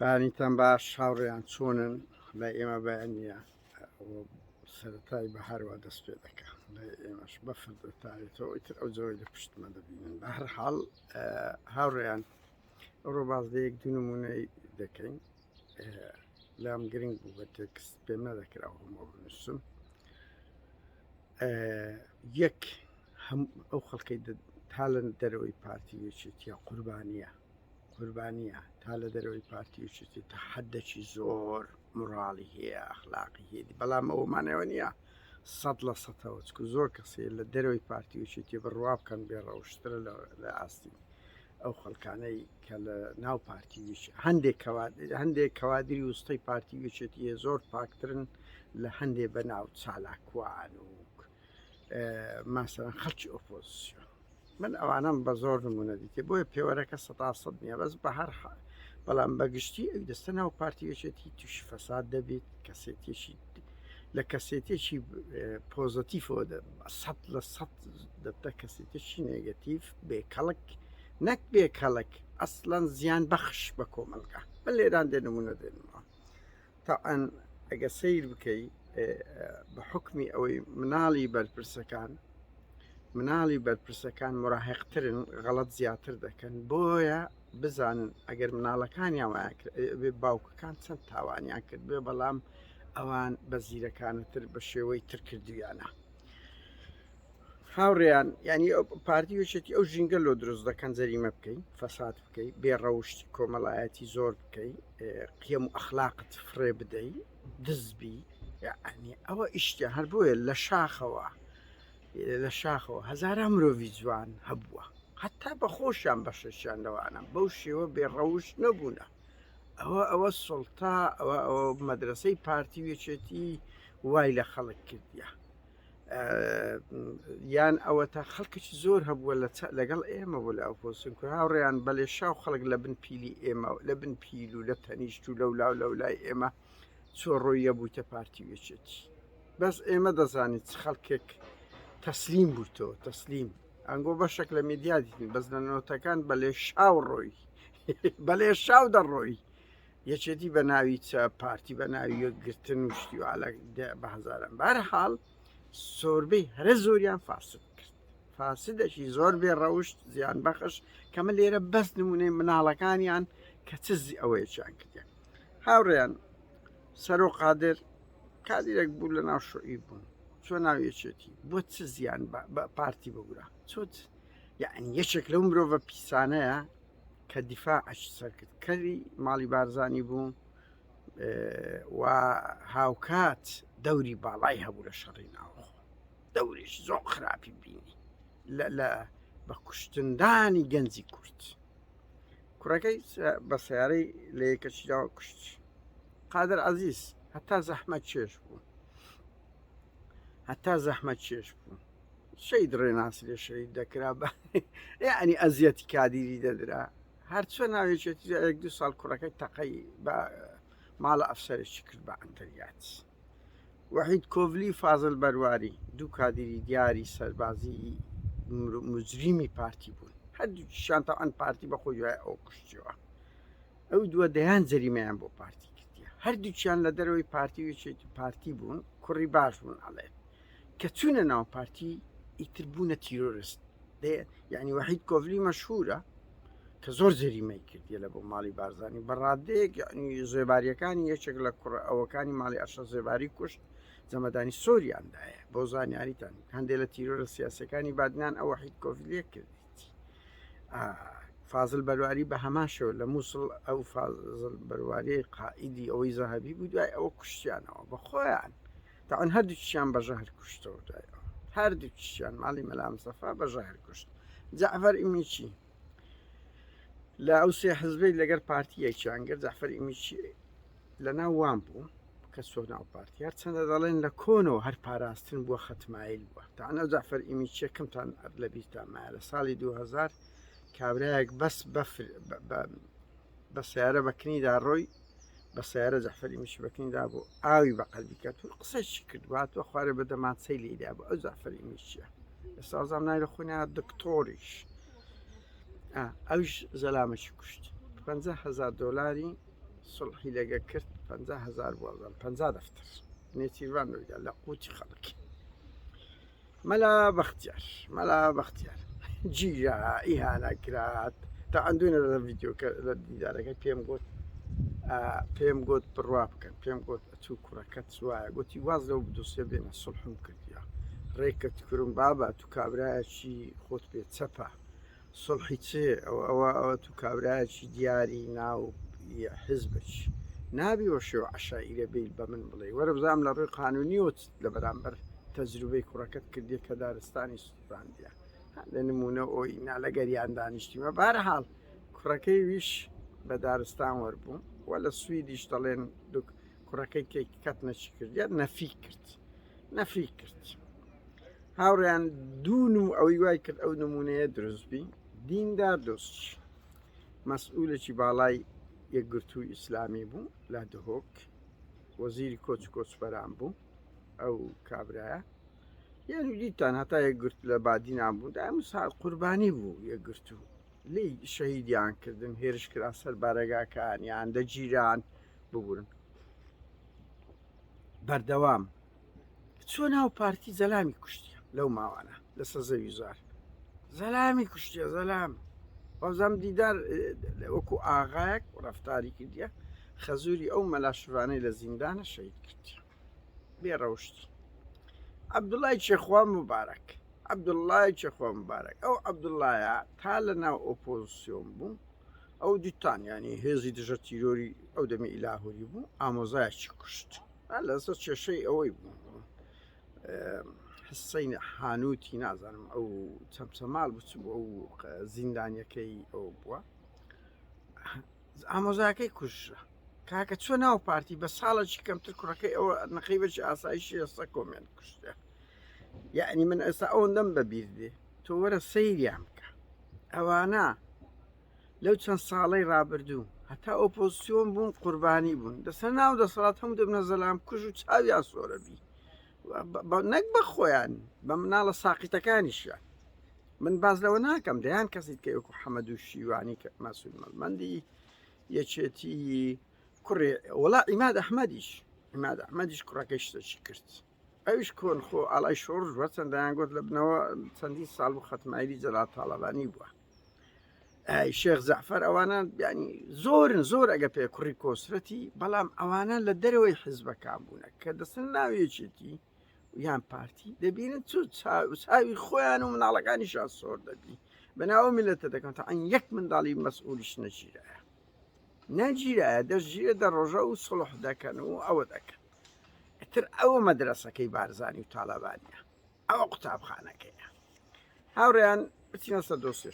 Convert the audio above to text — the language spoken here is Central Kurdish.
بەیانیتان باش هاوڕێیان چۆنن لای ئێمە بەیانە سەرەتای بەهاروا دەست پێ دەکە لای ئێمەش بەفر دەتاوێتەوە ئیتر ئەو جەوەی لە پشتمە دەبینن بە هەر حاڵ هاوڕێیان ئەوڕۆ باز لە یەک دوو نمونەی دەکەین لام گرنگ بوو بە تێکست پێم نەدەکرا هەموو بنووسم یەک هەم ئەو خەڵکەی تا لە دەرەوەی پارتی یەکێتیە قوربانیە قوربانیە تا لە دەرەوەی پارتی یەکێتی تا حدەکی زۆر موراڵی هەیە ئەخلاقی هەیە بەڵام ئەومانەوە نییە سەد لە سەتەوە چکو زۆر کەسێ لە دەرەوەی پارتی یەکێتی بڕوا بکەن بێ ڕەوشترە لە ئاستی ئەو خەڵکانەی کە لە ناو پارتی هەندێک هەندێک کەوادری وستەی پارتی یەکێتی زۆر پاکترن لە هەندێ بە ناو چالاکوان و ماسەرەن خەڵکی ئۆپۆزیسیۆن من ئەوانەم بە زۆر نمونە دیتێ بۆیە پێوەرەکە سەتا سەد نییە بەس بە هەر بەڵام بەگشتی ئەوی دەستە ناو پارتی یەکێتی تووشی فەساد دەبێت کەسێتێکی لە کەسێتێکی پۆزەتیفەوە سەد لە سەد دەبتە کەسێتێکی نێگەتیف بێکەڵک نەک بێکەڵک ئەسڵەن زیان بەخش بە کۆمەلگا من لێران دێ نمونە دێنمەوە تاعەن ئەگە سەیر بکەی بە حکمی ئەوەی مناڵی بەرپرسەکان مناڵی بەرپرسەکان مراهقترن غەڵت زیاتر دەکەن بۆیە بزانن ئەگەر مناڵەکانیان وایان کرد باوکەکان چەند تاوانیان کرد بێ بەڵام ئەوان بە زیرەکانەتر بە شێوەی تر کردویانە هاوڕێیان یعنی پارتی یەکێتی ئەو ژینگە لۆ دروست دەکەن جەریمە بکەی فەساد بکەی بێ ڕەوشتی کۆمەڵایەتی زۆر بکەی قیەم و ئەخلاقت فڕێ بدەی دزبی یعنی ئەوە ئیشتە هەر بۆیە لە شاخەوە لە شاخەوە هەزاران مرۆڤی جوان هەبووە حتا بە خۆشیان بەشێکیان لەوانە بەو شێوە بێ ڕەوشت نەبوونە ئەوە ئەوە سڵتا ئەوە ئەوە مەدرسەی پارتی و یەکێتی وای لە خەڵک کردیە یان ئەوە تا خەڵکێکی زۆر هەبووە لە لەگەڵ ئێمە بوو لە ئەپۆسن کو هاوڕێیان بەلێ شاو خەڵک لە بن پیلی ئێمە لە بن پیل و لە تەنیشت و لەو لاو لەو لای ئێمە چۆ ڕۆیە بوویتە پارتی و یەکێتی بەس ئێمە دەزانین چ خەڵکێک تەسلیم بوویتەوە تەسلیم ئەنگۆ بەشێک لە میدیا دیتن بەس لە نۆتەکان بەلێ شاو ڕۆی بەلێ شاو دەڕۆی یەکێتی بە ناوی چە پارتی بە ناوی یەکگرتن و شتی وا لە بە هەزاران بەهەرحاڵ زۆربەی هەرە زۆریان فاسد کرد فاسدێکی زۆر بێ ڕەوشت زیان بەخش کە من لێرە بەس نمونەی مناڵەکانیان کە چ ئەوەیەکیان کردیان هاوڕێیان سەرۆ قادر کادیرێک بوو لە ناو شوعی بوون چۆ ناو یەکێتی بۆ چ زیان بە پارتی بگورا چۆت یعنی یەکێک لەو مرۆڤە پیسانەیە کە دیفاعش سەرکرد کەری ماڵی بارزانی بوو و هاوکات دەوری باڵای هەبوو لە شەڕی ناوخۆ دەورێکی زۆر خراپی بینی لە بە کوشتندانی گەنجی کورد کوڕەکەی بە سیارەی لە یەکەچیداوە کوشت قادر عزیز هەتا زەحمەت چێش بوو هەتا زەحمەت چێش بوو شەید ڕێناس لێ شەید دەکرا بە یعنی ئەزیەتی کادیری دەدرا هەرچۆ ناوێکێتی یەک دو ساڵ کوڕەکەی تەقەی بە ماڵە ئەفسەرێکی کرد بە ئەنتەریات وەحید کۆڤلی فازل بەرواری دوو کادیری دیاری سەربازی مجریمی پارتی بوون هەردووکیشان تاوان پارتی بە خۆی دوای ئەو کوشتیەوە ئەو دووە دەیان جەریمەیان بۆ پارتی کردیە هەردووکیان لە دەرەوەی پارتی و یەکێتی پارتی بوون کوڕی باش بوون ئەڵێن کە چوونە ناو پارتی ئیتر بوونە تیرۆرست یعنی وەحید کۆڤلی مەشهورە کە زۆر جەریمەی کردیە لە بۆ ماڵی بارزانی بە ڕادەیەک یعنی زێباریەکانی یەکێک لە کوڕە ئەوەکانی ماڵی ئەرشە زێباری کوشت جەمەدانی سۆریان دایە بۆ زانیاریتان هەندێک لە تیرۆرە سیاسەکانی بادنان ئەوە حید کۆڤلیە کردیتی فازل بەرواری بە هەمان شێوە لە مووسڵ ئەو فازل بەرواری قائیدی ئەوەی زەهبی بوو دوای ئەوە کوشتیانەوە بە خۆیان تاوان هەردووکیان بە ژەهر کوشتەوە دوای ئەوە هەردووکیان ماڵی مەلا مستەفا بە ژەهر کوشت جەعفەر ئیمیچی لە ئەو سێ حزبەی لەگەر پارتی یەکیان گرت جەعفەر ئیمیچی لە ناو وان بوو کە چۆ ناو پارتی هەرچەندە دەڵێن لە کۆنەوە هەر پاراستن بووە خەتمایل بووە تاانە جەعفەر ئیمیچیەکەمتان لە بیرتان مایە لە ساڵی 2000 کابرایەک بەس بەفر بە سیارە بەکنیدا ڕۆی بە سیارە جەعفەری میشی بەکنی دابوو ئاوی بە قەلبی کەت و قسەشی کرد هاتووە خوارێ بە دەمانچەی لێی دابوو ئەو جەعفەری میشیە ئێستا وازام ناوی لە خۆی دکتۆریش ئەوش زەلامەکی کوشت 50 هزار دۆلاری سوڵحی لەگە کرد 50 هزار بوازان 50 دەفتەر نێچیرڤان نەویدا لە قوتی خەڵکی مەلا بەختیار مەلا بەختیار گیرا ئیهانە کرات تا ئەندوێنە لە ڤیددیوکە لە دیدارەکە پێم گوت پێم گوت بڕوا بکەن پێم گوت ئەچوو کوڕەکەت وایە گوتی واز لەو بدوسێ بێنە سڵحم کردیا ڕێکت کرم بابە تو کابرایەکی خۆت پێ چەپە سوڵحی چێ ئەوە ئەوە ئەوە تو کابرایەکی دیاری ناو حزبچ نابی وە شێوە عەشائیرە بێیت بە من بڵێی وەرە بزانم لە ڕووی قانونیەوە چت لە بەرامبەر تەجروبەی کوڕەکەت کردیە کە دارستانی سوتاندیە لە نمونە ئۆی نا لەگەریان دانیشتیمە بارحاڵ کوڕەکەی ویش بە دارستان وەربوو و لە سویدیش دەڵێن دوک کوڕەکەی کەی کەت نەچی کردیە نەفی کرد نەفی کرد هاوڕێیان دوو نم ئەوەی وای کرد ئەو نمونەیە دروست بی دیندار دۆست مەسئولێکی باڵای یەکگرتووی ئیسلامی بوو لە دهۆک وەزیری کۆچ کۆچبەران بوو ئەو کابرایە یعنی دیتان هەتا یەکگرت لە بادینان بوو دایم ساعت قوربانی بوو یەکگرتوو لی شەهیدیان کردن هێرش کرا سەر بارەگاکان یان دەگیران ببورن بەردەوام چوە ناو پارتی زەلامی کوشتیە لەو ماوانە لەسەر زەوی زار زەلامی کوشتیە زەلام بەزام دیدار وەکو ئاغایەک ڕفتاری کردیە خەزوری ئەو مەلا شڤانەی لە زیندانە شەید کردیە بێ ڕەوشتی عەبدوڵای چێخوا مبارەک عەبدوڵای چێخوا مبارەک ئەو عەبدوڵایە تا لە ناو ئۆپۆزیسیۆن بوو ئەو دیتان ینی هێزی دژە تیرۆری ئەو دەمی ئیلاهوری بوو ئامۆزایەکی کوشت لەسەر کێشەی ئەوەی بوو حسین حانوتی نازانم ئەو چەمچەماڵ بچ بوو ئەو زیندانیەکەی ئەو بووە ئامۆزاکەی کوژرا کاکە چۆ ناو پارتی بە ساڵێکی کەمتر کوڕەکەی ئەوە نەقیبێکی ئاسایشی ئێستا کۆمێنت کوشتە یعنی من ئێستا ئەوەندەم بەبیر دێ تۆ وەرە سەیریان بکە ئەوانە لەو چەند ساڵەی ڕابردوو هەتا ئۆپۆزیسیۆن بوون قوربانی بوون دەسەر ناو دەسەڵات هەموو دەبنە زەلام کوژ و چاویان سۆرەبی نەک بە خۆیان بە مناڵە ساقیتەکانیشیان من باز لەوە ناکەم دەیان کەسیت کە وەکو حەمەد و شیوانی کە مەسول مەڵمەندی یەکێتی کوڕێ وڵا ئیماد ئەحمەدیش ئیماد ئەحمەدیش کوڕەکەی شتەکی کرد ئەویش کۆن خۆ ئاڵای شۆڕش بووە چەندیان گوت لە بنەوە چەندین ساڵ بوو خەتمایلی جەلال تاڵەبانی بووە ئای شێخ جەعفەر ئەوانە ینی زۆرن زۆر ئەگە پێ کوڕی کۆسرەتی بەڵام ئەوانە لە دەرەوەی حزبەکان بوونە کە دەسن ناویەکێتی یان پارتی دەبینن چ چاوی خۆیان و مناڵەکانیشان سۆر دەبی بەناوە میلەتە دەکەن تا ئەن یەک منداڵی مەسئولیش نەگیرایە نەگیرایە دەستگیرە دە ڕۆژە و سڵح دەکەن و ئەوە دەکەن ئیتر ئەوە مەدرەسەکەی بارزانی و تاالبانە ئەوە قوتابخانەکەیە هاوڕێیان بچینە سەر دۆسێ.